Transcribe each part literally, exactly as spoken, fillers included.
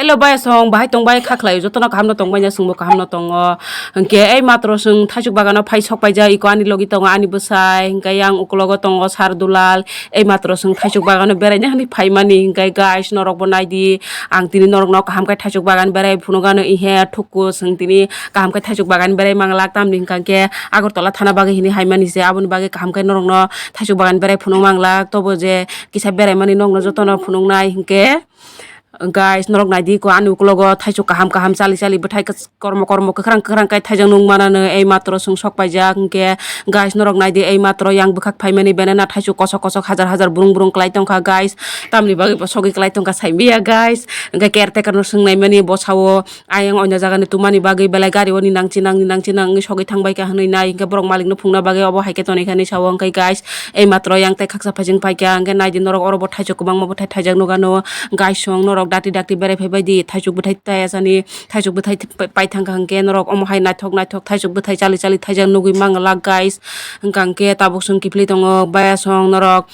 Hello bai song, bahai tong bai kha khlai, jotono kaham no tong bai na, chwngbo kaham no tongo. Hwnkhe ei matro chwng thaisuk bagano phai sok paijak, iko ani logi tongo ani bwsai, hwnkhe yang ukulogo tongo sar dulal. Ei matro chwng thaisuk bagano beraina hinwi phaimani, hwnkhe guys, norokbo naidi, ang tini norokno kaham khe thaisuk bagan berai phunukgano ihe thukku, chwng tini kaham khe thaisuk bagan berai manglak, tamni hwnkhe Agartala thana bagwi hinwi haimani se, aboni bagwi kaham khe norokno thaisuk bagan berai phunuk manglak, tobo je kisa beraimani nokno jotono phunuknai hwnkhe. Guys, norok naidi ko ani ukulogo thaisuk kaham kaham chali chali bwthai kwch-, kormo kormo kwkhwrang kwkhwrang kai thaijak nung manano, ei matro chwng sok paijak hwnkhe. Guys, norok naidi ei matro yang bwkhak phaimani banana thaisuk kosok kosok hajar hajar burung burung kwlai tongkha guys, tamni bagwi bo sogwi kwlai tongkha saimanya guys. Hwnkhe caretaker no swngnaimani bosao. Ayang oina jagani tumani bagwi belai gari o ninang chinang ninang chinang wngwi sogwi thangbaikha hwnwi nai hwnkhe borok malikno phungna bagwi obo hai khe tonikhani sao hwnkhe guys. Ei matro yang tei khaksa phaising paikha hwnkhe naidi norok oro bo thaisuk kwbangma bwthai thaijak nukano guys, song norok dakti dakti berai phaibaidi thaisuk bwthai tayasani thaisuk bwthai paithangkha hwnkhe norok omo hai naithok naithok thaisuk bwthai chali chali thaijak nugwi manglak guys. Hwnkha hwnkhe tabuk chwng kiphilwi tongo baya song norok.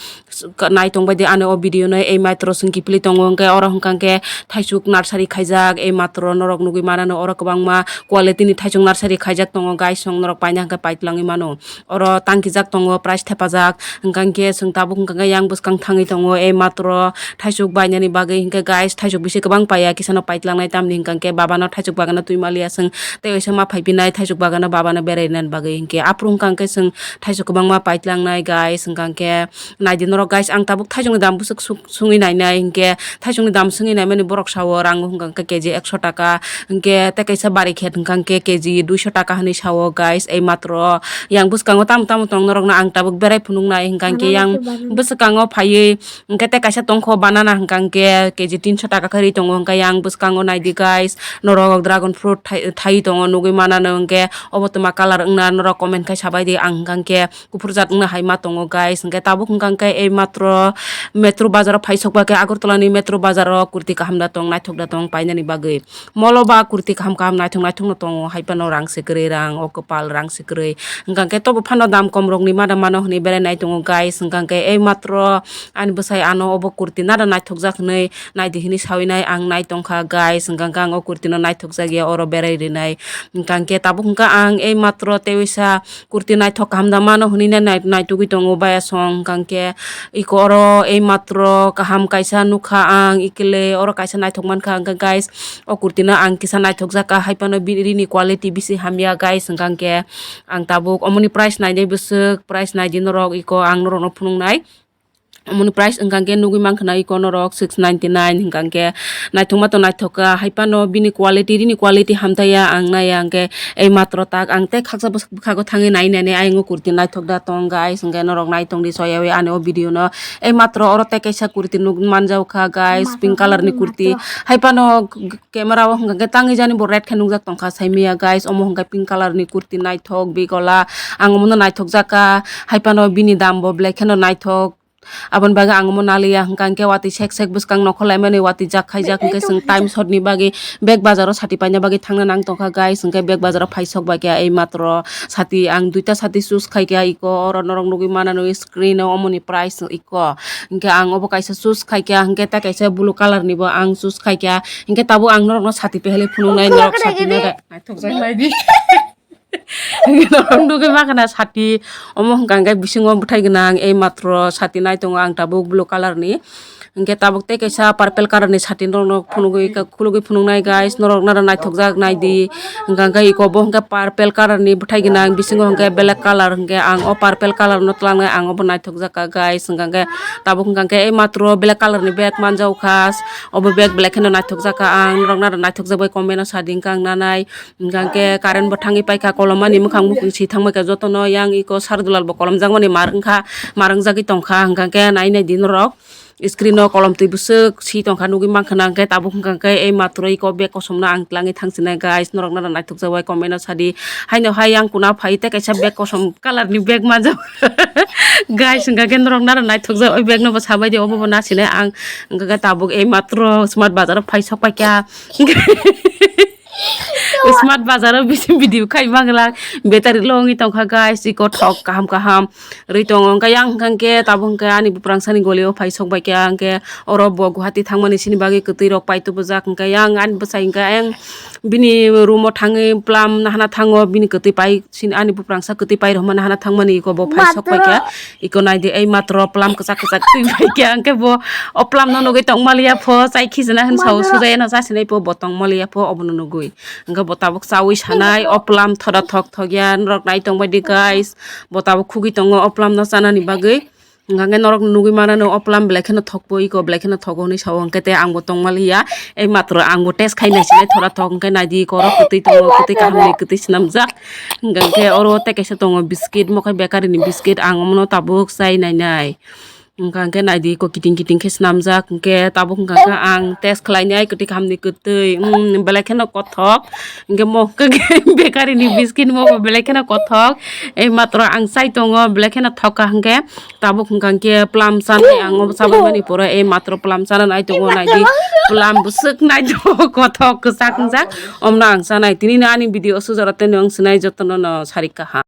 Nai tongbaidi ani o video no ei matro chwng kiphilwi tongo hwnkhe oro hwnkha hwnkhe thaisuk nursery khaijak ei matro norok nugwi manano oro kwbangma quality ni thaisuk nursery khaijak tongo guys song norok paina hwnkhe paitlangwi mano oro tangkijak tongo price thepajak hwnkha hwnkhe chwng tabuk hwnkha hwnkhe yang bwskang thangwi tongo ei matro thaisuk bainani bagwi hwnkhe guys thaisuk bisi kwbang paiya kisano paitlangnai tamni hwnkha hwnkhe babano thaisuk bagano twi maliya chwng tei waisa ma phaipinai thaisuk bagano babano berainani bagwi hwnkhe aphuru hwnkha hwnkhe chwng thaisuk kwbangma paitlangnai guys hwnkha hwnkhe. Naidi norok guys, ang tabuk thaisukni dam bwswk suk-, sungwi nainai, hinkhe thaisukni dam sungwi naimani borok sao rang wngkha hwnkhe K G ekso taka, hinkhe tei kaisa bari khet wngkha hwnkhe K G duiso taka hinwi sao guys. Ei matro yang bwskango tamo tamo tong norokno ang tabuk berai phunuknai, hwnkha hwnkhe yang bwskango phaiwi hwnkhe tei kaisa tongkho banana hwnkha hwnkhe K G tinso taka khe ri tongo, hwnkhe yang bwskango naidi guys, norok dragon fruit thai-, thaiwi tongo nugwi manano, hwnkhe obo twma colour wngna norok comment khai sabaidi, ang hwnkha hwnkhe kuphur jat wngna hai ma tongo guys. Hwnkhe tabuk hwnkha hwnkhe ei matro metro bazar o phai sok ba khe Agartala ni metro bazar o kurti kaham da tong, naithok da tong painani bagwi. Molo ba kurti kaham kaham naithok naithok no tongo, hai phano rang se kwrwi rang, o kwpal rang se kwrwi. Hwnkha hwnkhe tobo phano dam kom rok ni ma da mano hwnwi berai nai tongo guys. Hwnkha hwnkhe ei matro ani bwsai ano obo kurti nada naithok jak hwnwi naidi hwnwi sawi nai ang nai tongkha guys. Hwnkha hwnkhe ang o kurti no naithok jak ya oro berai rwnai. Hwnkha hwnkhe tabuk hwnkha ang ei matro tei waisa kurti naithok kaham da mano hwnwi nai nai-, naitugwi tongo baya song. Hwnkha hwnkhe iko oro ei matro kaham kaisa nukha ang, ikile oro kaisa naithok mankha. Hwnkha guys, o kurti no ang kisa naithok jak kha, hai phano bi-, rini quality bisi hamya guys. Hwnkha hwnkhe ang tabuk omoni price nainai bwswk, price naidi norok, iko ang norokno phunuknai. Omoni price hwnkha hwnkhe nugwi mankha na iko norok six ninety nine hwnkha hwnkhe naithokma to naithok kha, hai phano bini quality, rini quality hamtaiya ang naiya hwnkhe ei matro tak ang tei khaksa bwswk bwkhago thangwi nai nai nai ayang o kurti naithok da tong guys, hwnkhe norok nai tongdi soyawi ani o video no. Ei matro oro tei kaisa kurti nuk manjao kha guys, pink colour ni kurti, hai phano camera o hwnkha hwnkhe tangwi jani bo red khe nukjak tongkha saimanya guys, omo hwnkhe pink colour ni kurti naithok bigola, ang omono naithok jak kha, hai phano bini dam bo belai kheno naithok. Aboni bagwi ang omo naliya, hwnkha hwnkhe watwi sek sek bwskang nokho laimani watwi jak khaijak, hwnkhe chwng time short ni bagwi bag bazar o sati paina bagwi thangna nang tongkha guys, hwnkhe bag bazar o phai sok bai khe ei matro sati ang duita sati choose khai kha, iko oro norok nugwi manano screen o omoni price iko, hwnkhe ang obo kaisa choose khai kha, hwnkhe tei kaisa blue colour ni bo ang choose khai kha, hwnkhe tabuk ang norokno sati pehelwi phunuknai, norok sati no naithok jak nai di. Norok nugwi mankha na sati, omo hwnkha hwnkhe bisingo bwthai gwnang, ei matro sati nai tongo ang tabuk blue colour ni. Hwnkhe tabuk tei kaisa purple colour ni sati norokno phunugwi ka-, khulugwi phunuknai guys, norok nada naithok jak nai di. Hwnkha hwnkhe iko bo hwnkhe purple colour ni bwthai gwnang, bisingo hwnkhe black colour, hwnkhe ang o purple colour no twlangnai, ang obo naithok jak kha guys. Hwnkha hwnkhe tabuk hwnkha hwnkhe ei matro black colour ni bag manjao kha, obo bag belai kheno naithok jak kha ang, norok nada naithok jak bai comment o sadi hwnkha ang nanai. Hwnkha hwnkhe current bo thangwi paikha, kolom ani mwkhang mukhung si thangbaikha jotono, yang iko sar dulal bo kolom jakmani mar wngkha, mar wngjagwi tongkha. Hwnkha hwnkhe nai nai di norok screen o kolom twi bwswk si tongkha nugwi mankha na, hwnkhe tabuk hwnkha hwnkhe ei matro iko bag kosom no ang twlangwi thangsinai guys, norok nada naithok jak bai comment o sadi. Haino hai yang kuna phai tei kaisa bag kosom colour ni bag manjak guys, hwnkha hwnkhe norok nada naithok jak oi bag no bo sabai di, obo bo nasinai ang. Hwnkha hwnkhe tabuk ei matro smart bazar o phai sok paikha. Smart Bazar o bisi video khai manglak, battery low wngwi tongkha guys, iko thok kaham kaham rwi tongo. Hwnkhe yang hwnkhe tabuk hwnkhe ani buprangsani golio phai sok baikha, hwnkhe oro bo Guwahati thangmani sini bagwi kwtwi rok pai tubujak. Hwnkhe yang ani bwsai hwnkhe yang bini room o thangwi plum nahana thango, bini kwtwi pai sini ani buprangsa kwtwi pai rwmani nahana thangmani iko bo phai sok baikha. Iko naidi ei matro plum kwchak kwchak twi baikha, hwnkhe bo o plum no nugwi tongmaliya pho, chai khijana hwn sao, sujaya no chasinai pho, bo tongmaliya pho obono nugwi. Hwnkhe bo tabuk chaui sanai, o plum thoda thok thok ya, norok nai tongbai di guys. Bo tabuk khugwi tongo o plum no chanani bagwi. Hwnkhe norok nugwi manano o plum belai kheno thokbo, iko belai kheno thogo hwnwi sao, hwnkhe tei angbo tongmaliya. Ei matro angbo test khai naisinai thoda thok, hwnkhe naidi iko oro kwtwi tongo, kwtwi kaham ni kwtwi swnamjak. Hwnkhe oro tei kaisa tongo biscuit, mokhe bakery ni biscuit, ang omono tabuk chai nainai. Hwnkha hwnkhe naidi iko kiting kiting khe swnamjak, hwnkhe tabuk hwnkha hwnkhe ang test khlainai kwtwi kahamni kwtwi, mm, belai kheno kothok, hwnkhe mo hwnkhe bakery ni biscuit mo bo belai kheno kothok, ei matro ang chai tongo belai kheno thokha, hwnkhe tabuk hwnkha hwnkhe plum chanai ang obo chabaimani pore ei matro plum chana nai tongo, naidi plum bwswk nai tongo kothok kwchak wngjak, omno ang chanai. Tini no ani video o sujaro tei nwng swnai jotono no sari kaham.